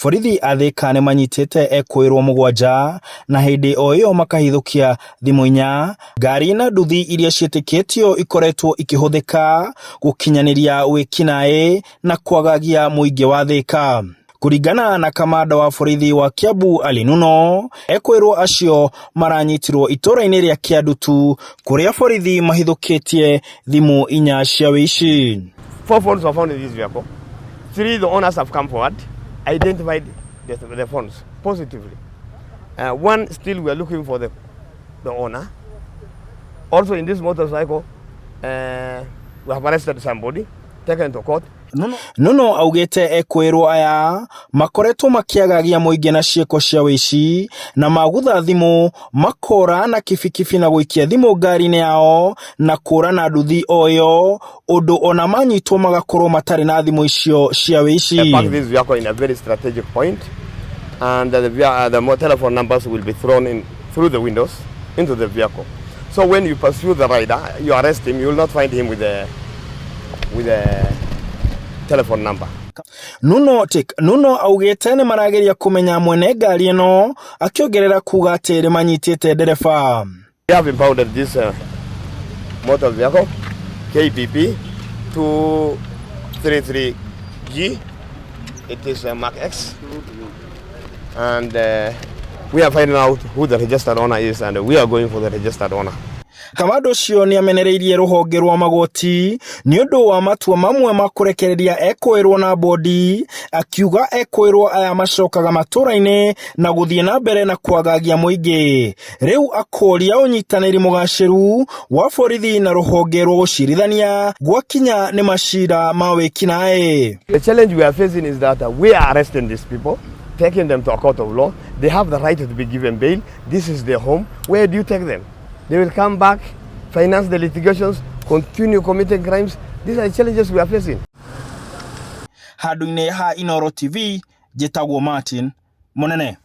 Borithi a Thika nĩ manyitĩte ekũĩrwo mũgwanja na hĩndĩ o ĩyo makahithũkia thimũ inya, ngari na nduthi iria ciĩtĩkĩtio ikoretwo ikĩhũthĩka gũkinyanĩria wĩkinaĩ na kwagagia mũingĩ wa Thika. Kũringana na kamanda wa borithi wa Kiambu Ali Nuno, ekũĩrwo acio maranyitirwo itũra-inĩ rĩa Kĩandutu kũrĩa borithi mahithũkĩtie thimũ inya cia wĩici. Four phones were found in this vehicle. Three, the owners have come forward, identified the phones positively. One, still we are looking for the owner. Also in this motorcycle, we have arrested somebody, taken to court. Nuno augĩte ekũĩrwo aya makoretwo makĩagagia mũingĩ na ciĩko cia wĩici na magutha thimũ makora na kibikibi na gũikia thimũ ngari-inĩ yao na kũra na nduthi o ĩyo ũndũ ona manyitwo magakorwo matarĩ na thimũ icio cia wĩici. They park this vehicle in a very strategic point, and the telephone numbers will be thrown in through the windows into the vehicle. So when you pursue the rider, you arrest him, you will not find him with a telephone number. Nuno tik Nuno augĩte nĩ marageria kũmenya mwene ngari ĩno, akĩongerera kuga atĩ nĩ manyitĩte ndereba. We have impounded this motor vehicle, KPP 233G. It is a Mark X. And we are finding out who the registered owner is, and we are going for the registered owner. Kamanda ũcio nĩ amenereirie rũhonge rwa magoti nĩ ũndũ wa matua mamwe ma kũrekereria ekũĩrwo na bodi, akiuga ekũĩrwo aya macokaga matũra-inĩ na gũthiĩ na mbere na kwagagia mũingĩ. Rĩu akũria ũnyitanĩri mũgacĩru wa borithi na rũhonge rwa gũcirithania gwakinya nĩ macira ma wĩkinaĩ. The challenge we are facing is that we are arresting these people, taking them to a court of law. They have the right to be given bail. This is their home. Where do you take them? They will come back, finance the litigations, continue committing crimes. These are the challenges we are facing. Handũ-inĩ ha Inooro TV, njĩtagwo Martin Mũnene.